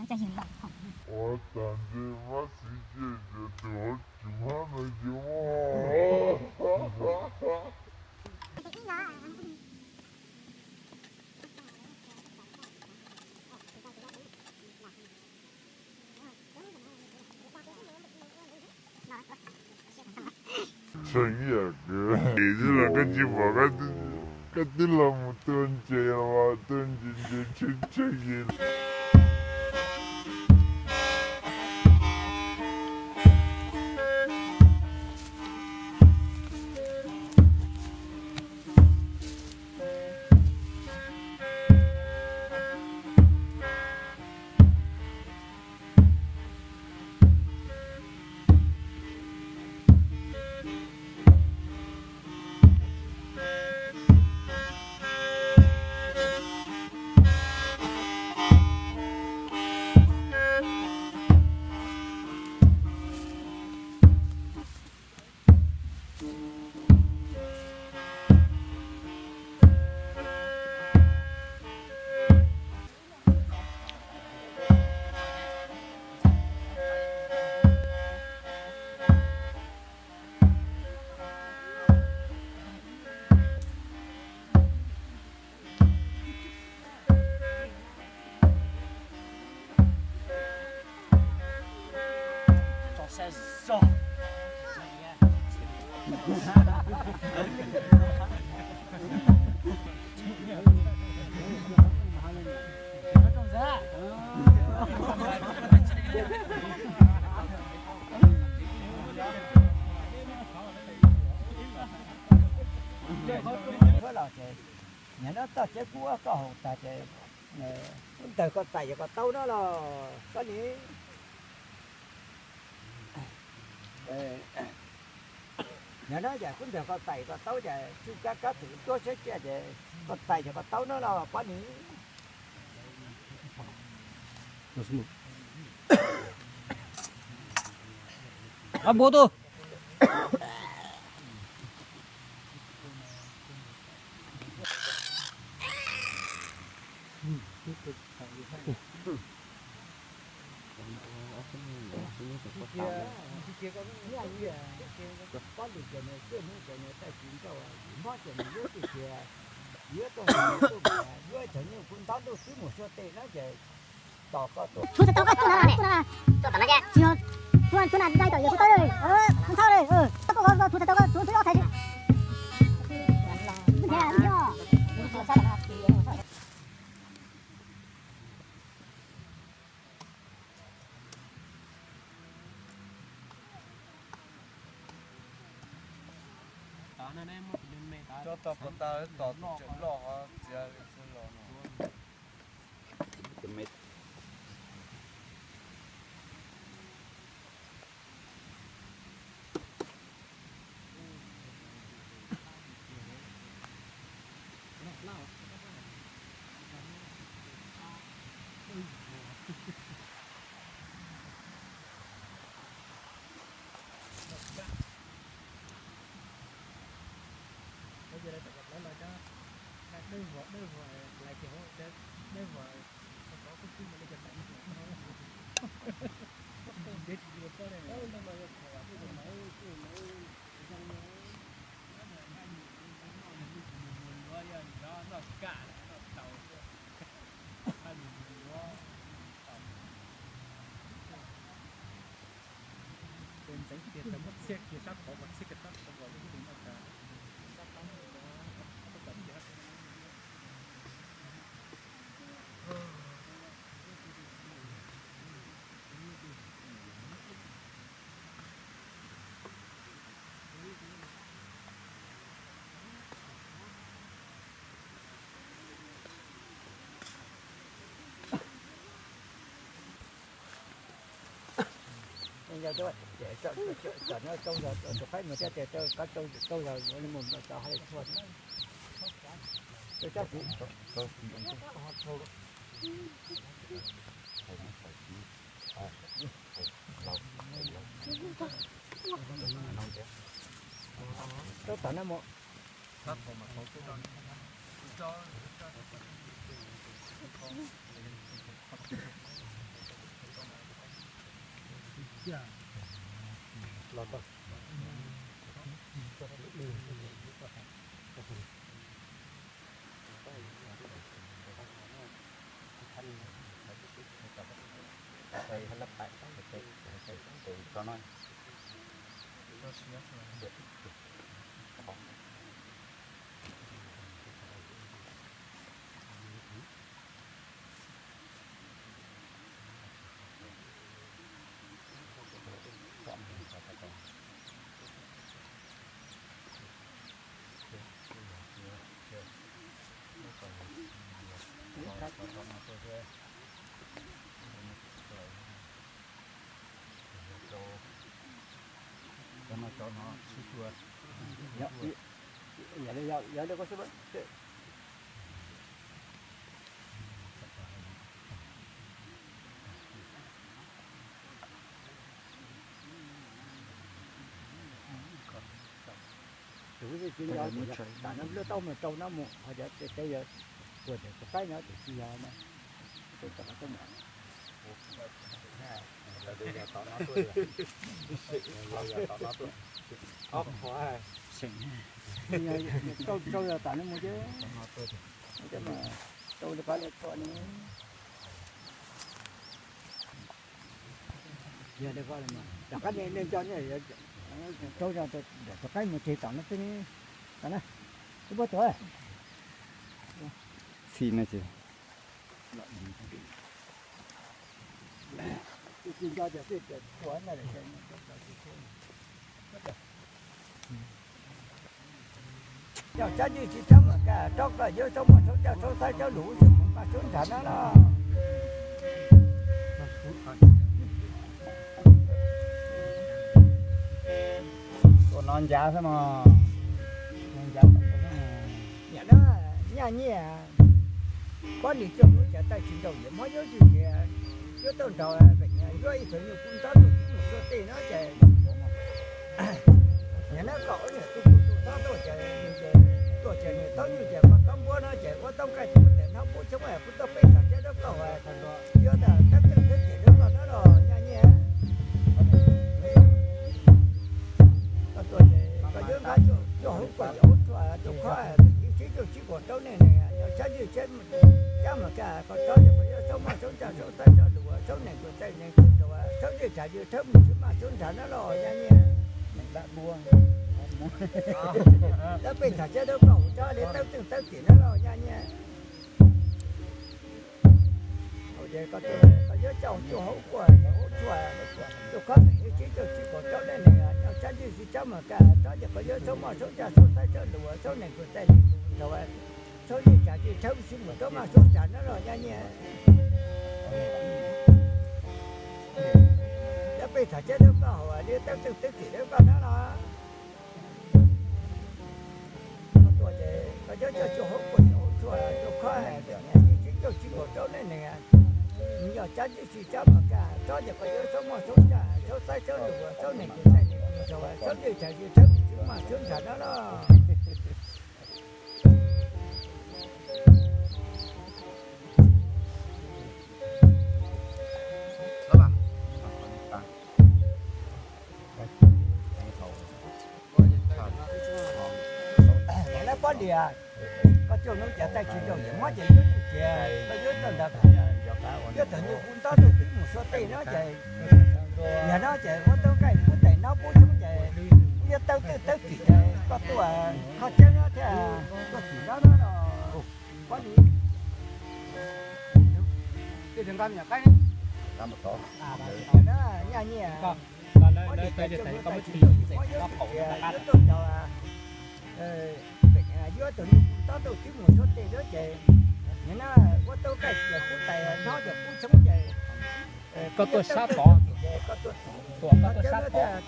Ua tag ntsej muab xwb cia tus hauv tsuv hab no yuav. Tshee ib yam kawg, es xwb los koj tsis pom, koj twb los mus tuaj ntses los tuaj ntses ntses tshee tshee es. Los ces nyob no toj tsev kub koj haus tas ces kub ntawg koj txais yog koj taub no los koj nim. Nyob no ces kub ntawg koj txais koj taub ces tswj kab kab txwm tuab siab cia ces koj txais yog koj taub no los koj nim. Ab npua tus. Pob lus ces nws txwj hnub ces nws tawm tsis nrauj, mob ces nws yuav tsis tias yuav tuaj, yuav cov nyuj kuj ntab ntuj twb mus suab tes no ces tos koj tuaj. Txhua tau koj tuaj no, tuaj no, tuaj tom no ces tsis yog tuaj, tuaj na dai tom yog kuv tau, ntxhab, txhua tau koj tuaj, txhua tau koj tuaj, txhua ob txhais. Coj tau puas tau tos tus tseem loj ho txiav li xwb los no. Tus ntxeev tias tau muab txhiab kiag sab qhov uas txhiab kiag sab qhov uas lub hub noj tas. Yog cov no rau yog tus qaib mus thiab ces rau kab rau yog mus cov hais txhua rau sab tid. Rau tom no mus. Tam no lub taub mus rau no mus ho cov teb yog puas ntawm tus qaib no ces tsis yog na. Rau rau yog tam no mus ces rau li qab li tso ne. Yog li ko, rov qab nej nco rau tus qaib mus tseg tom no xwb ne. Tam na, ib puab tuaj. Txhij no ces Yog tsab ywj tsis txhob mus kaj, rov koj yuav txhob muaj txhob caj txhob xaib txhob lus, txhob mus maj txhob nrhav na los. Ua no ncav xwb mog. Ncav, nyaj nyiaj, pob nws coj hnub cov taij tsis nraus yawm mob yuav tsis tias yuav tau nrog yuav ib tug nyuj kub ntob tuaj tib mus tuaj tej no ces hnub koj ua niam tus tus txhob tuaj ces nws ces tuaj ces nws taub nyuj ces koj taub npuab no ces ua tau nqaij tus tes no pub txhob kuv tuaj peb txhom ceb rau koj, yuav tab txeej teb ces rau koj no los nyaj nyiaj. Koj tuaj ces koj yuav nqa cuaj hauv kuaj yim hauv tshuaj tus khob ib tsib cuaj tsib kaum rau nej ne, yog tsab ywj tsab mas kaj koj txhob yog koj yuav txhob maj txhob ntsaj txhob xaib txhob lus txhob nees kuj txaij nees kuj rau txhob ywj tsam ywj thawb mus tsis maj txhob nrhav na los nyaj nyiaj. Tab peb txhom ceb rau koj hauv tsob li tab txeej tab tim na los nyaj nyiaj. Koj yuav coj cuaj hauv kuaj yim hauv tshuaj tus khob ib tsib cuaj tsib kaum rau nej ne, yog tsab ywj tsis tsab mas kaj txhob yog koj yuav txhob maj txhob ntsaj txhob xaib txhob lus txhob nees kuj txaij nees kuj rau txhob ywj tsam ywj thawb mus tsis maj txhob nrhav na los nyaj nyiaj. Tab peb txhom ceb rau koj hauv li tab txeej tab tim rau koj na los. Koj tuaj ces koj yuav coj cuaj hauv kuaj yim hauv tshuaj tus khob ib tsib cuaj tsib kaum rau nej ne, yog tsab ywj tsis tsab mas kaj txhob yog koj yuav txhob maj txhob ntsaj txhob xaib txhob lus txhob nees kuj txaij nees kuj rau txhob ywj tsam ywj thawb mus tsis maj txhob nrhav na los. Pob dias, koj coj hnub cov taij tsis nraus yawm mob ces yuav tsis tias koj yuav tau ntawd, yuav tau nyuj kub ntob tuaj tib mus tuaj tej no ces yog no ces ua tau nqaij pub tes no pub txhob ces yuav tau twj tau tim ces koj tuaj kho tseeb no thiaj tuaj tim no no. Pob dias, nyaj nyiaj, pob dias ces coj hnub cov taij tsis nraus yawm mob yuav tsis tias yuav tau ntawd, yuav tau nyuj kub ntob tuaj tib mus tuaj tej no ces nim no ua tau nqaij ces pub tes no ces pub txhob ces koj tuaj sab tod, tuaj koj tuaj sab tod.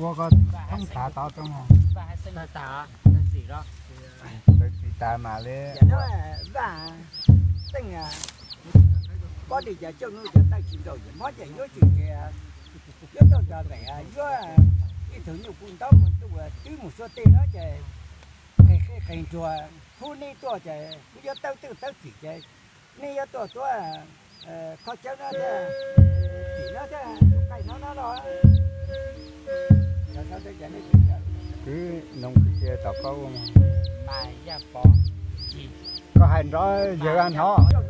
Ua koj thoob tav tod rau, tsis tas mas li. Vaj Xeej, pob dias ces coj hnub cov taij tsis nraus yawm mob ces yuav tsis tias Yuav tau nrog Meem yuav ib tug nyuj kuj ntaub mus ntuj twb mus suab teg no ces qe qe nruag, hu nej tuaj ces kuv yuav tawb twj tawb txim ces nej yuav tuaj tuav kho cawb no thiab, txim no thiab, tus qaij no no los. Twb noog kwv tij tom koj, koj hais nrov yawg hnov. Yuav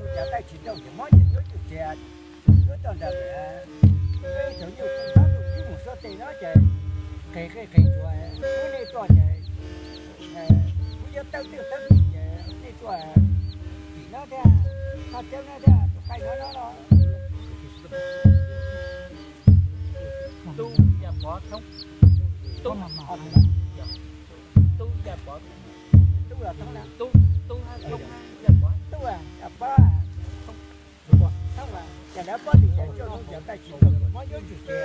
tau nrog Meem yuav ib tug nyuj kuj ntaub twb mus suab teg no ces qe qe nruag, hu nej tuaj ces kuv yuav tawb twj tawb txim ces nej tuaj txim no thiab, kho cawb no thiab, tus qaij no no los. Tub Yaj Pov Thoob. Tub, Tub Yaj Pov, Tub, Tub Thoob, Yaj Pov, Thoob. Ces lawv pob tim ces coj hnub cov taij tsis tau, muab yuav tsum ces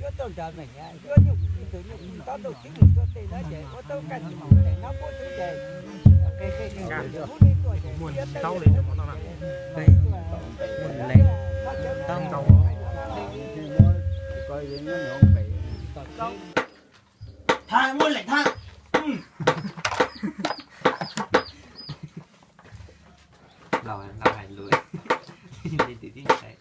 yuav tau nrog Meem yuav nyuj, ib tug nyuj kuj ntaub twb mus suab teg no ces ua tau nqaij mus tes no puab tub ces qe qe qe hnub nej tuaj ces yuav tau leej, tau ntau. Thaij muab leej thaij. Laus, laus hais lus, leej twg tib ntsais.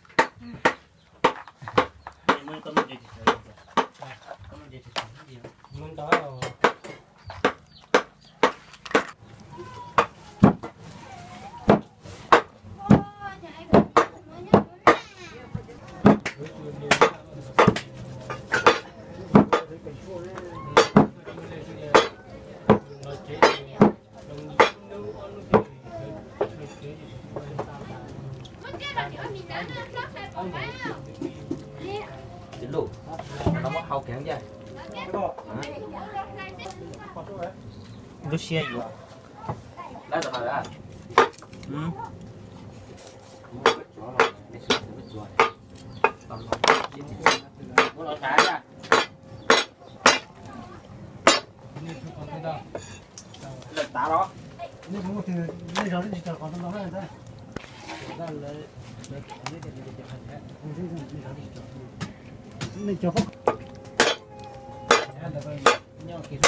Lub siab yuav. Lawm tas los? Nej cov nyob kis